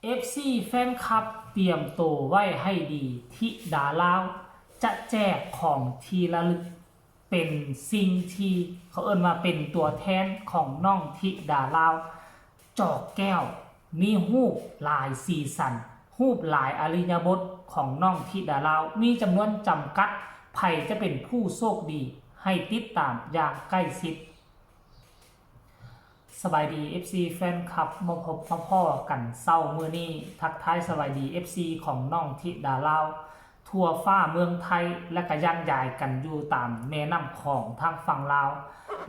ເອັຟຊີແຟນຄລັບຕຽມໂຕໄວ້ໃຫ້ດີ ທິດາລາວຈະແຈກຂອງທີ່ລະລຶກ ເປັນສິ່ງທີ່ເຂົາເອີ້ນວ່າເປັນຕົວແທນຂອງນ້ອງທິດາລາວ ຈອກແກ້ວ ມີຮູບຫຼາຍສີສັນ ຮູບຫຼາຍອະລິຍະບົດຂອງນ້ອງທິດາລາວ ມີຈຳນວນຈຳກັດ ໃຜຈະເປັນຜູ້ໂຊກດີ ໃຫ້ຕິດຕາມຢ່າງໃກ້ຊິດ. ສະບາຍດີ ເອັຟຊີແຟນຄລັບ ມາພົບມາພໍ້ກັນເຊົ້າມື້ນີ້ ທັກທາຍສະບາຍດີ ເອັຟຊີຂອງນ້ອງທິດາລາວ ທົ່ວຟ້າເມືອງໄທ ແລະກະຢ່າງຢາຍກັນຢູ່ຕາມແມ່ນ້ຳຂອງທາງຝັ່ງລາວ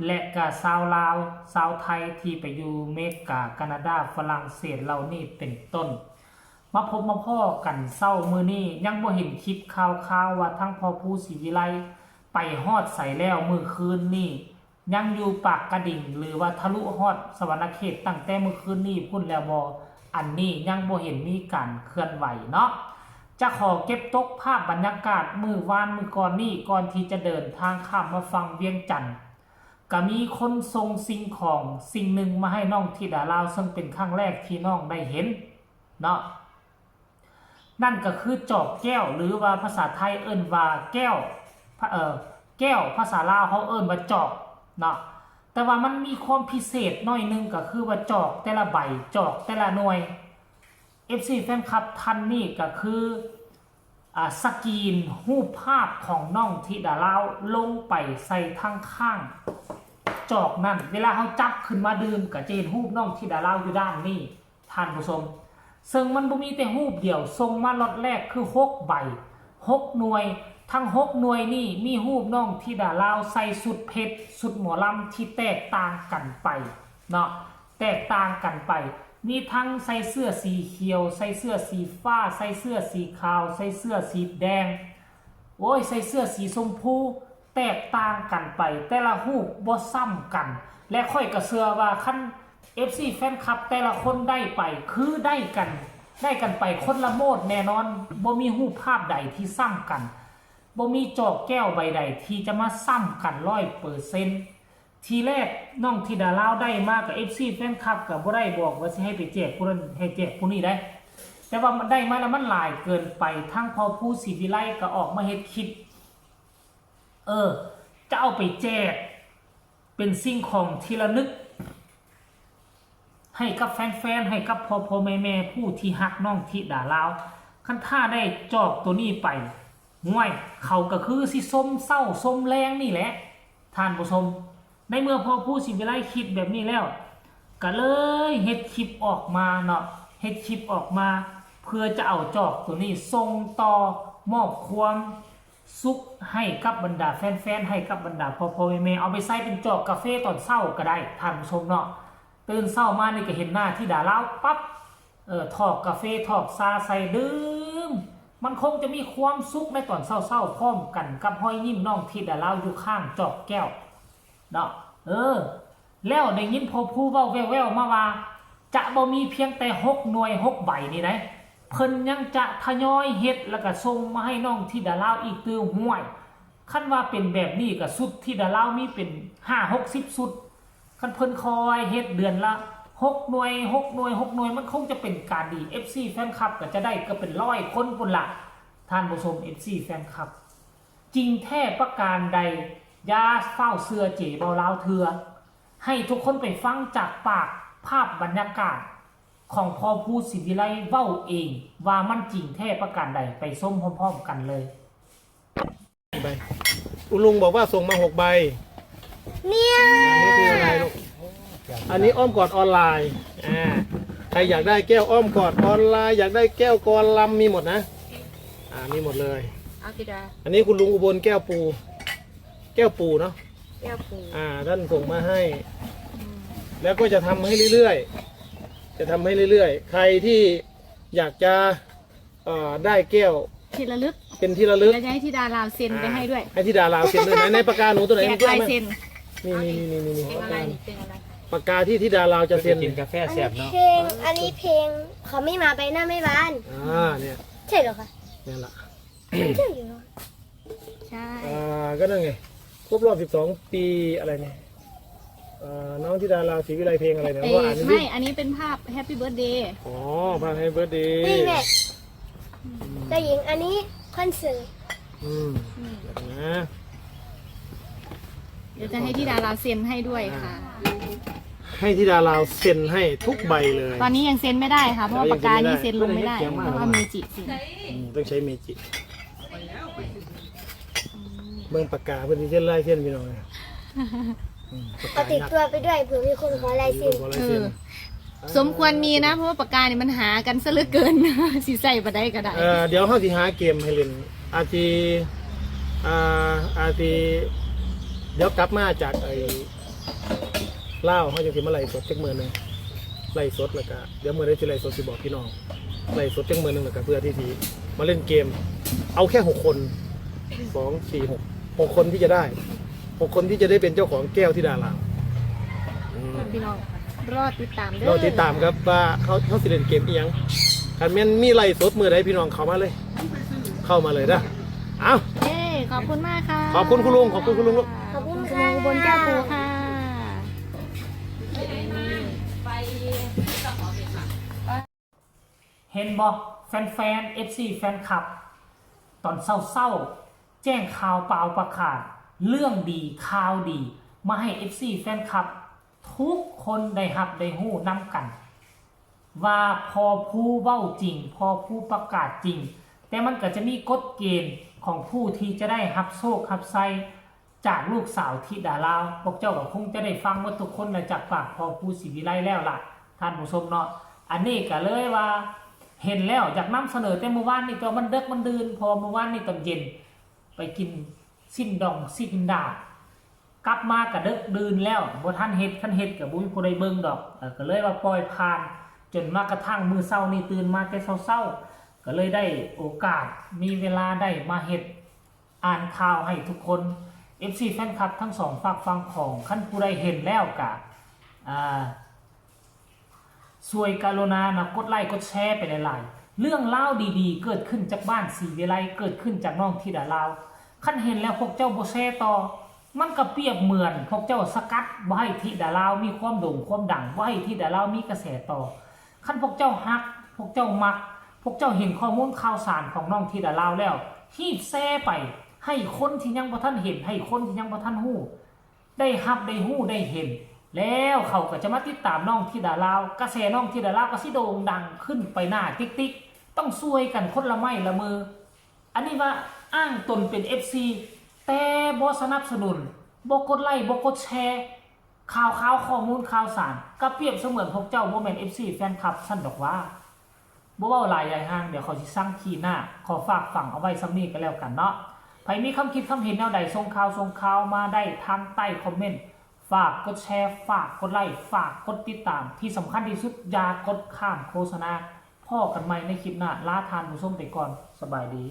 ແລະກະຊາວລາວ ຊາວໄທທີ່ໄປຢູ່ເມກາ ການາດາ ຝຣັ່ງເສດເຫຼົ່ານີ້ເປັນຕົ້ນ. ມາພົບມາພໍ້ກັນເຊົ້າມື້ນີ້ ຍັງບໍ່ເຫັນຄລິບຂ່າວຄາວວ່າທາງພໍ່ພູສີວິໄລໄປຮອດໃສແລ້ວ ມື້ຄືນນີ້ ຍັງຢູ່ປາກກະດິງ ຫຼືວ່າທະລຸຮອດສະຫວັນນະເຂດຕັ້ງແຕ່ມື້ຄືນນີ້ພຸ້ນແລ້ວບໍ່? ອັນນີ້ຍັງບໍ່ເຫັນມີການເຄື່ອນໄຫວເນາະ. ຈະຂໍເກັບຕົກພາບບັນຍາກາດມື້ວານມື້ກ່ອນນີ້ ກ່ອນທີ່ຈະເດີນທາງຂ້າມມາຝັ່ງວຽງຈັນ. ກະມີຄົນສົ່ງສິ່ງຂອງສິ່ງໜຶ່ງມາໃຫ້ນ້ອງທິດາລາວ ເຊິ່ງເປັນຄັ້ງແລກທີ່ນ້ອງໄດ້ເຫັນເນາະ. ນັ້ນກະຄືຈອກແກ້ວ ຫຼືວ່າພາສາໄທເອີ້ນວ່າແກ້ວ ພະ ເອີ ແກ້ວ ພາສາລາວເຮົາເອີ້ນວ່າຈອກເນາະ. ແຕ່ວ່າມັນມີຄວາມພິເສດໜ້ອຍໜຶ່ງ ກະຄືວ່າຈອກແຕ່ລະໃບ ຈອກແຕ່ລະໜ່ວຍ ເອັຟຊີແຟນຄລັບທ່ານນີ້ກະຄື ອາ ສະກຣີນຮູບພາບຂອງນ້ອງທິດາລາວລົງໄປໃສ່ທາງຂ້າງຈອກນັ້ນ. ເວລາເຮົາຈັບຂຶ້ນມາດື່ມ ກະຈະເຫັນຮູບນ້ອງທິດາລາວຢູ່ດ້ານນີ້ ທ່ານຜູ້ຊົມ. ເຊິ່ງມັນບໍ່ມີແຕ່ຮູບດຽວ ສົ່ງມາລັອດແລກຄືຫົກໃບ ຫົກໜ່ວຍ. ທັງຫົກໜ່ວຍນີ້ມີຮູບນ້ອງທິດາລາວໃສ່ຊຸດເພັດ ຊຸດໝໍລຳທີ່ແຕກຕ່າງກັນໄປເນາະ. ແຕກຕ່າງກັນໄປ ມີທັງໃສ່ເສື້ອສີຂຽວ ໃສ່ເສື້ອສີຟ້າ ໃສ່ເສື້ອສີຂາວ ໃສ່ເສື້ອສີແດງ ໂອ້ຍ ໃສ່ເສື້ອສີຊົມພູ ແຕກຕ່າງກັນໄປ ແຕ່ລະຮູບບໍ່ຊ້ຳກັນ ແລະ ຂ້ອຍກະເຊື່ອວ່າຄັນເອັຟຊີແຟນຄລັບແຕ່ລະຄົນໄດ້ໄປ ຄືໄດ້ກັນ ໄດ້ກັນໄປຄົນລະໂໝດແນ່ນອນ ບໍ່ມີຮູບພາບໃດທີ່ຊ້ຳກັນ ບໍ່ມີຈອກແກ້ວໃບໃດທີ່ຈະມາຊ້ຳກັນຮ້ອຍເປີເຊັນ. ທີແລກນ້ອງທິດາລາວໄດ້ມາກະ ເອັຟຊີແຟນຄລັບກະບໍ່ໄດ້ບອກວ່າຊິໃຫ້ໄປແຈກຜູ້ນັ້ນ ໃຫ້ແຈກຜູ້ນີ້ໄດ໋ ແຕ່ວ່າມັນໄດ້ມາແລ້ວມັນຫຼາຍເກີນໄປ ທາງພໍ່ພູສີວິໄລກະອອກມາເຮັດຄລິບ ເອີ ຈະເອົາໄປແຈກເປັນສິ່ງຂອງທີ່ລະນຶກ ໃຫ້ກັບແຟນໆ ໃຫ້ກັບພໍ່ໆ ແມ່ໆ ຜູ້ທີ່ຮັກນ້ອງທິດາລາວ. ຄັນຖ້າໄດ້ຈອກໂຕນີ້ໄປ ຫ້ວຍ ເຂົາກະຄືຊິຊົມເຊົ້າຊົມແລງນີ້ແຫຼະ ທ່ານຜູ້ຊົມ. ໃນເມື່ອພໍ່ພູສີວິໄລຄິດແບບນີ້ແລ້ວ ກະເລີຍເຮັດຄລິບອອກມາເນາະ ເຮັດຄລິບອອກມາ ເພື່ອຈະເອົາຈອກໂຕນີ້ສົ່ງຕໍ່ ມອບຄວາມສຸກໃຫ້ກັບບັນດາແຟນໆ ໃຫ້ກັບບັນດາພໍ່ໆ ແມ່ໆ ເອົາໄປໃສ່ເປັນຈອກກາເຟຕອນເຊົ້າກະໄດ້ ທ່ານຜູ້ຊົມເນາະ. ຕື່ນເຊົ້າມານີ້ກະເຫັນໜ້າທິດາລາວປັບ ເອີ ຖອກກາເຟຖອກຊາໃສ່ດື່ມ ມັນຄົງຈະມີຄວາມສຸກໃນຕອນເຊົ້າໆ ພ້ອມກັນກັບຮອຍຍິ້ມນ້ອງທິດາລາວຢູ່ຂ້າງຈອກແກ້ວເນາະ. ເອີ ແລ້ວໄດ້ຍິນພໍ່ພູເວົ້າແວ່ວໆ ມາວ່າ ຈະບໍ່ມີພຽງແຕ່ຫົກໜ່ວຍຫົກໃບນີ້ໃດ໋ ເພິ່ນຍັງຈະທະຍອຍເຮັດ ແລ້ວກະສົ່ງມາໃຫ້ນ້ອງທິດາລາວອີກຕື່ມ. ຫ້ວຍ ຄັນວ່າເປັນແບບນີ້ກະຊຸດທິດາລາວມີເປັນຫ້າຫົກສິບຊຸດ ຄັນເພິ່ນຄ່ອຍເຮັດເດືອນລະຫົກໜ່ວຍ ຫົກໜ່ວຍ ຫົກໜ່ວຍ ມັນຄົງຈະເປັນການດີ ເອັຟຊີແຟນຄລັບກະຈະໄດ້ເກືອບເປັນຮ້ອຍຄົນພຸ້ນລະ ທ່ານຜູ້ຊົມ ເອັຟຊີແຟນຄລັບ. ຈິງແທ້ປະການໃດ ຢ່າຟ້າວເຊື່ອເຈເວົ້າລາວເທື່ອ ໃຫ້ທຸກຄົນໄປຟັງຈາກປາກ ພາບບັນຍາກາດຂອງພໍ່ພູສີວິໄລເວົ້າເອງວ່າມັນຈິງແທ້ປະການໃດ ໄປຊົມພ້ອມໆ ກັນເລີຍ. ໃບ ຄຸນລຸງບອກວ່າສົ່ງມາຫົກໃບ ເນຍ ອັນນີ້ຄືອະໄລລູກ? ອັນນີ້ອ້ອມກອດອອນລາຍ ອາ ໃຄຢາກໄດ້ແກ້ວອ້ອມກອດອອນລາຍ ຢາກໄດ້ແກ້ວກອນລຳ ມີໝົດນະ ອາ ມີໝົດເລີຍ. ເອົາຕິດາ ອັນນີ້ຄຸນລຸງອຸບົນແກ້ວປູ ແກ້ວປູເນາະ ແກ້ວປູ ອາ ທ່ານສົ່ງມາໃຫ້ ອືມ ແລ້ວກໍຈະທຳໃຫ້ເລື້ອຍໆ ຈະທຳໃຫ້ເລື້ອຍໆ ໃຄທີ່ຢາກຈະ ເອີ ໄດ້ແກ້ວທີ່ລະລຶກ ເປັນທີ່ລະລຶກ ແລ້ວໃຫ້ທິດາລາວເຊັນໄປໃຫ້ດ້ວຍ ໃຫ້ທິດາລາວເຊັນດ້ວຍ ໃນ ໃນປາກກາໜູໂຕໃດ ແຈກລາຍເຊັນ ນີ້ ນີ້ ນີ້ ນີ້ ນີ້ ປາກກາທີ່ທິດາລາວຈະເຊັນ ກິນກາແຟແຊບເນາະ ອັນນີ້ເພງ ອັນນີ້ເພງ ເຂົາມີມາໄປນຳແມ່ບ້ານ ອາ ເນຍ ໃຊ່ເຫຼືອຄະ? ແມ່ນລະ ໃຊ່ເຫຼືອ ໃຊ່ ອ່າ ກໍນັ້ນໄງ ຄົບຮອບສິບສອງປີ ອະໄລນີ້ ເອີ ນ້ອງທິດາລາວ ສີວິໄລ ເພງອະໄລນະ? ເອີ ບໍ່ ອັນນີ້ ໄມ່ ອັນນີ້ເປັນພາບ Happy Birthday ອໍ ພາບ Happy Birthday ນີ້ແຫຼະ ເຈົ້າຍິງ ອັນນີ້ຄອນເສີດ ອືມ ອືມ ດຽວຈະໃຫ້ທິດາລາວເຊັນໃຫ້ດ້ວຍ ອ່າ ຄ່ະ ໃຫ້ທິດາລາວເຊັນໃຫ້ທຸກໃບເລີຍ. ຕອນນີ້ຍັງເຊັນໄມ່ໄດ້ຄ່ະ ເພາະວ່າປາກການີ້ເຊັນລົງໄມ່ໄດ້ ຕ້ອງໃຊ້ເມຈິກ ອືມ ຕ້ອງໃຊ້ເມຈິກ. ເບິ່ງປາກກາເພິ່ນຊິເຊັນລາຍເຊັນ ພີ່ນ້ອງເອີຍ ອືມ ປາກກາ ເອົາຕິດຕົວໄປດ້ວຍ ເຜື່ອມີຄົນຂໍລາຍເຊັນ ເອີ ສົມຄວນມີນະ ເພາະວ່າປາກການີ້ມັນຫາກັນຊະເຫຼືອເກີນ ຊິໃຊ້ປານໃດກໍໄດ້. ເອີ ດຽວເຮົາຊິຫາເກມໃຫ້ຫຼິ້ນ ອາດຊິ ອ່າ ອາດຊິ ດຽວກັບມາຈາກໄອ້ ລາວ ເຮົາຈັ່ງຊິມາໄລຟ໌ສົດຈັກມື້ໜຶ່ງ ໄລຟ໌ສົດ ແລ້ວກະດຽວມື້ໃດຊິໄລຟ໌ສົດຊິບອກພີ່ນ້ອງ ໄລຟ໌ສົດຈັກມື້ໜຶ່ງ ແລ້ວກະເພື່ອທີ່ຊິມາຫຼິ້ນເກມ ເອົາແຄ່ຫົກຄົນ ສອງ ສີ່ ຫົກ ຫົກຄົນທີ່ຈະໄດ້ ຫົກຄົນທີ່ຈະໄດ້ເປັນເຈົ້າຂອງແກ້ວທິດາລາວ ອືມ ພີ່ນ້ອງ ລໍຕິດຕາມເດີ ລໍຕິດຕາມຄັບວ່າເຮົາ ເຮົາຊິຫຼິ້ນເກມອີ່ຫຍັງ ຄັນແມ່ນມີໄລຟ໌ສົດມື້ໃດ ພີ່ນ້ອງເຂົ້າມາເລີຍ ເຂົ້າມາເລີຍເດີ ເອົ້າ ເຢ້ ຂອບຄຸນມາກຄ່ະ ຂອບຄຸນຄຸນລຸງ ຂອບຄຸນຄຸນລຸງ ຂອບຄຸນຄ່ະ ອຸບົນແກ້ວພູຄ່ະ. ເຫັນບໍ່ ແຟນໆ ເອັຟຊີ ແຟນຄລັບ ຕອນເຊົ້າໆ ແຈ້ງຂ່າວປ່າວປະກາດເລື່ອງດີ ຂ່າວດີ ມາໃຫ້ເອັຟຊີ ແຟນຄລັບ ທຸກຄົນໄດ້ຮັບໄດ້ຮູ້ນຳກັນ ວ່າພໍ່ພູເວົ້າຈິງ ພໍ່ພູປະກາດຈິງ ແຕ່ມັນກໍຈະມີກົດເກນຂອງຜູ້ທີ່ຈະໄດ້ຮັບໂຊກຮັບໄຊຈາກລູກສາວທິດາລາວ ພວກເຈົ້າກໍຄົງຈະໄດ້ຟັງໝົດທຸກຄົນລະ ຈາກປາກພໍ່ພູສີວິໄລແລ້ວລະ ທ່ານຜູ້ຊົມເນາະ. ອັນນີ້ກໍເລີຍວ່າເຫັນແລ້ວຢາກນຳສະເໜີແຕ່ມື້ວານນີ້ ແຕ່ວ່າມັນເດິກມັນດື່ນ ເພາະວ່າມື້ວານນີ້ຕອນເຢັນໄປກິນຊີ້ນດອງຊີ້ນດາ ກັບມາກະເດິກດື່ນແລ້ວ ບໍ່ທັນເຮັດ ຄັນເຮັດກະບໍ່ມີຜູ້ໃດເບິ່ງດອກ ເອີ ກະເລີຍວ່າປ່ອຍຜ່ານ ຈົນມາກະທັ່ງມື້ເຊົ້ານີ້ຕື່ນມາແຕ່ເຊົ້າໆ ກະເລີຍໄດ້ໂອກາດ ມີເວລາໄດ້ມາເຮັດ ອ່ານຂ່າວໃຫ້ທຸກຄົນ ເອັຟຊີ ແຟນຄລັບທັງສອງຟາກຝັ່ງຂອງ ຄັນຜູ້ໃດເຫັນແລ້ວກະ ອ່າ ຊ່ວຍກະລຸນານະ ກົດໄລກົດແຊໄປຫຼາຍໆ ເລື່ອງລາວດີໆ ເກີດຂຶ້ນຈາກບ້ານສີວິໄລ ເກີດຂຶ້ນຈາກນ້ອງທິດາລາວ ຄັນເຫັນແລ້ວພວກເຈົ້າບໍ່ແຊຕໍ່ ມັນກະປຽບເໝືອນພວກເຈົ້າສະກັດບໍ່ໃຫ້ທິດາລາວມີຄວາມໂດ່ງຄວາມດັງ ບໍ່ໃຫ້ທິດາລາວມີກະແສຕໍ່. ຄັນພວກເຈົ້າຮັກ ພວກເຈົ້າມັກ ພວກເຈົ້າເຫັນຂໍ້ມູນຂ່າວສານຂອງນ້ອງທິດາລາວແລ້ວ ຮີບແຊໄປໃຫ້ຄົນທີ່ຍັງບໍ່ທັນເຫັນ ໃຫ້ຄົນທີ່ຍັງບໍ່ທັນຮູ້ ໄດ້ຮັບໄດ້ຮູ້ໄດ້ເຫັນ ແລ້ວເຂົາກໍຈະມາຕິດຕາມນ້ອງທິດາລາວ ກະແສນ້ອງທິດາລາວກໍຊິໂດ່ງດັງຂຶ້ນໄປໜ້າຕິກໆ ຕ້ອງຊ່ວຍກັນຄົນລະໄມ້ລະມື. ອັນນີ້ວ່າອ້າງຕົນເປັນເອັຟຊີ ແຕ່ບໍ່ສະໜັບສະໜູນ ບໍ່ກົດໄລ ບໍ່ກົດແຊ ຂ່າວຄາວ ຂໍ້ມູນຂ່າວສານ ກໍປຽບສະເໝືອນພວກເຈົ້າບໍ່ແມ່ນເອັຟຊີ ແຟນຄລັບຊັ້ນດອກຫວາ. ບໍ່ເວົ້າຫຼາຍຍາຍຫ່າງ ດຽວເຂົາຊິຊັງຂີ້ໜ້າ ຂໍຝາກຝັງເອົາໄວ້ສ່ຳນີ້ກໍແລ້ວກັນເນາະ. ໃຜມີຄຳຄິດຄຳເຫັນແນວໃດ ສົ່ງຂ່າວ ສົ່ງຂ່າວມາໄດ້ທາງໃຕ້ຄອມເມັນ. ຝາກກົດແຊ ຝາກກົດໄລ ຝາກກົດຕິດຕາມ ທີ່ສຳຄັນທີ່ສຸດ ຢ່າກົດຂ້າມໂຄສະນາ. ພໍ້ກັນໃໝ່ໃນຄລິບໜ້າ ລາທ່ານຜູ້ຊົມໄປກ່ອນ ສະບາຍດີ.